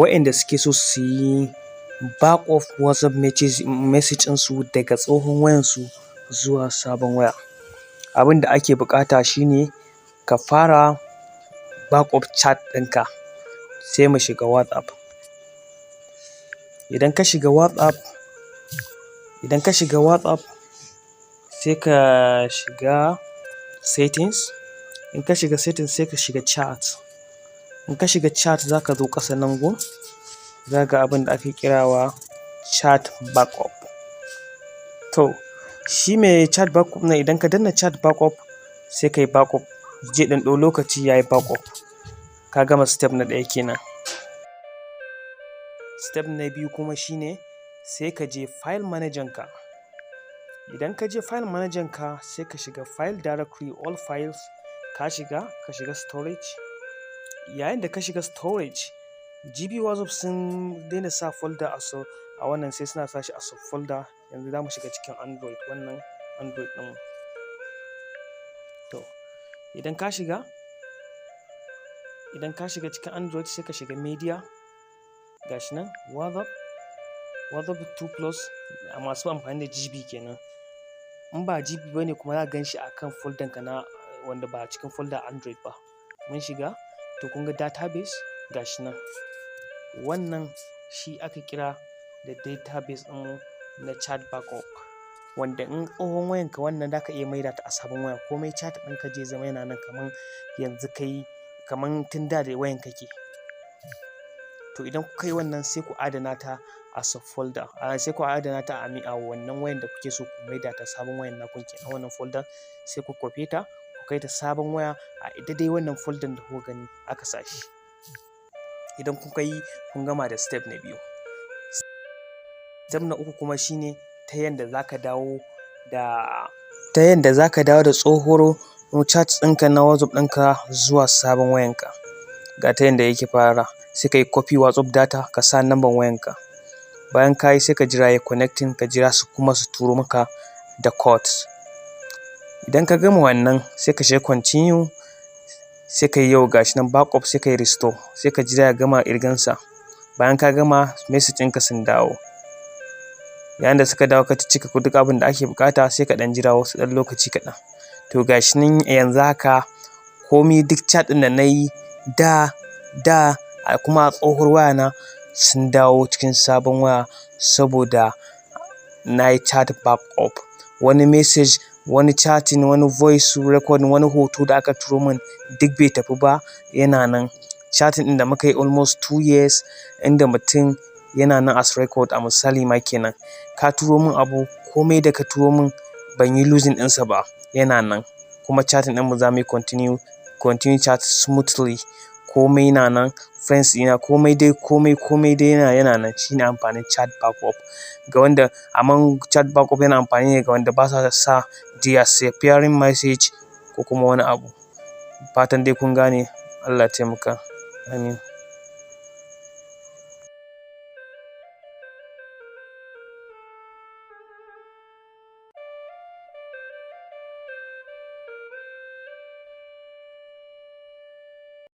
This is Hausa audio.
Waɗanda suke so su yi backup WhatsApp message ɗinsu daga tsohon wayansu zuwa sabon waya. Abin da ake buƙata shi ne ka fara backup chat ɗinka. Sai mu shiga WhatsApp. Idan ka shiga WhatsApp, sai ka shiga settings. In ka shiga settings, sai ka shiga chat. In ka shiga chat, za ka zo ƙasa nan gun, za ka ga abin da ake kirawa chat backup. To, shi mai chat backup nan, idan ka danna chat backup, sai ka yi backup, zai ɗan ɗau lokaci ya yi backup. Ka gama step na ɗaya kenan. Step na biyu kuma shi ne sai ka je file manager ka. Idan ka je file manager ka, sai ka shiga file directory, all files. Ka shiga, ka shiga storage. Yayin da ka shiga storage, GB WhatsApp sun daina sa folder a wannan, sai suna sa shi a subfolder. Yanzu za mu shiga cikin Android, wannan Android ɗinmu. To, idan ka shiga cikin Android, sai ka shiga media. Ga shi nan WhatsApp, WhatsApp 2 plus, a masu amfani da GB kenan. In ba GB ba ne kuma, za ka gan shi a kan folder ka na wanda ba a cikin folder Android ba. Mun shiga. To, kun ga database, ga shi nan. Wannan shi aka kira da database ɗinmu na chat backup, wanda in tsohon wayanka wannan, za ka iya maida ta a sabon waya, komai chat ɗinka zai zama yana nan kaman yanzu kai, kaman tun da da wayan kake. To, idan kuka yi wannan, sai ku adana ta a subfolder, sai ku adana ta a wannan wayan da kuke so ku maida ta sabon wayan naku kenan, wannan folder. Sai ku kwafe ta, ku kai ta sabon waya a daidai wannan folder da kuka gani aka sa shi. Idan kuka yi, kun gama da step na biyu. Step na uku kuma shine ta yanda za ka dawo da tsohuwar chat ɗinka na WhatsApp ɗinka zuwa sabon wayanka. Ga ta yanda yake fara: sai ka yi copy WhatsApp data, ka sa number wayanka. Bayan ka yi, sai ka jira ya connecting, ka jira su kuma su turo maka da code. Idan ka gama wannan, sai ka shiga continue, sai ka yi yau, gashi nan backup, sai ka yi restore, sai ka jira ya gama ƙirgansa. Bayan ka gama, message ɗinka sun dawo. Yayin da suka dawo, ka ciccika duk abin da ake buƙata, sai ka ɗan jira wasu ɗan lokaci kaɗan. To, gashi nan yanzu haka komi, duk chat ɗin da na yi da kuma a tsohuwar wayana sun dawo cikin sabon waya, saboda na yi chat backup. Wani message, wani chatting, wani voice recording, wani hoto da aka turo min, duk bai tafi ba, yana nan. Chatting ɗin da muka yi almost 2 years inda mutum yana nan as record. A misali ma kenan, ka turo min abu, komai da ka turo min ban yi losing ɗinsa ba, yana nan. Kuma chatting ɗinmu za mu yi continue chat smoothly. Komai na nan, friends ɗina, komai dai, komai komai dai yana nan. Shine amfanin chat backup ga wanda, amma chat backup yana amfani ne ga wanda ba sa sa disappearing message ko kuma wani abu. Fatan dai kun gane. Allah ya taimaka. Amin.